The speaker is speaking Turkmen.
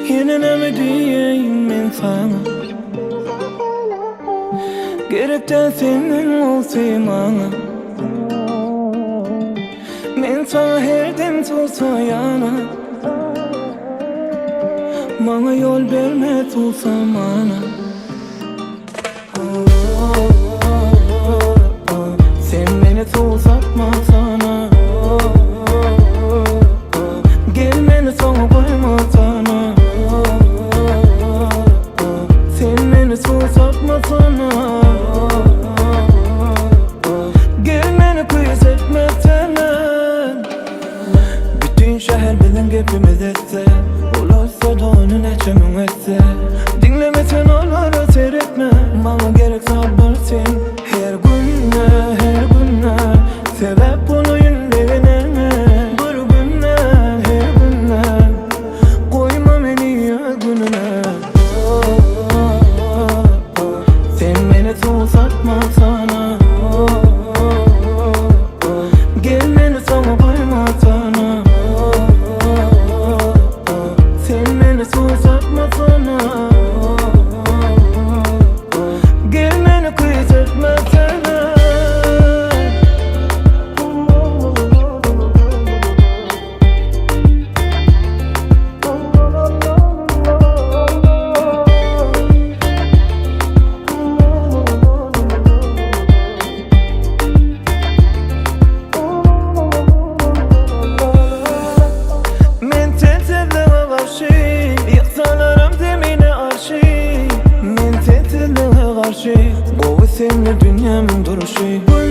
Ýene näme diýeýin men saňa Gerek däl senden bolsa maňa Men saňa her dem susaýana Maňa ýol berme susamana Sen meni suwsatmasana Gel meni soňa goýmasana Sen meni suwsatmasana Gel meni küýsetmesene Bütin şäher biziň gepimiz etse Ulalsa dony näçe müň etse Diňleme sen olara seretme Maňa gerek zat bir sen Her günde her günde Sebäp bolaýyn begenerne Bir günde her günde Goýma meni öz gününe Sen meni suwsatmasana Gel meni soňa goýmasana Sen meni suwsatmasana Gel meni küýsetmesene. Men sensizlige garşy Ýyksalaram zemine arşy Men sensizlige garşy Gowy sende dünýämiň duruşy.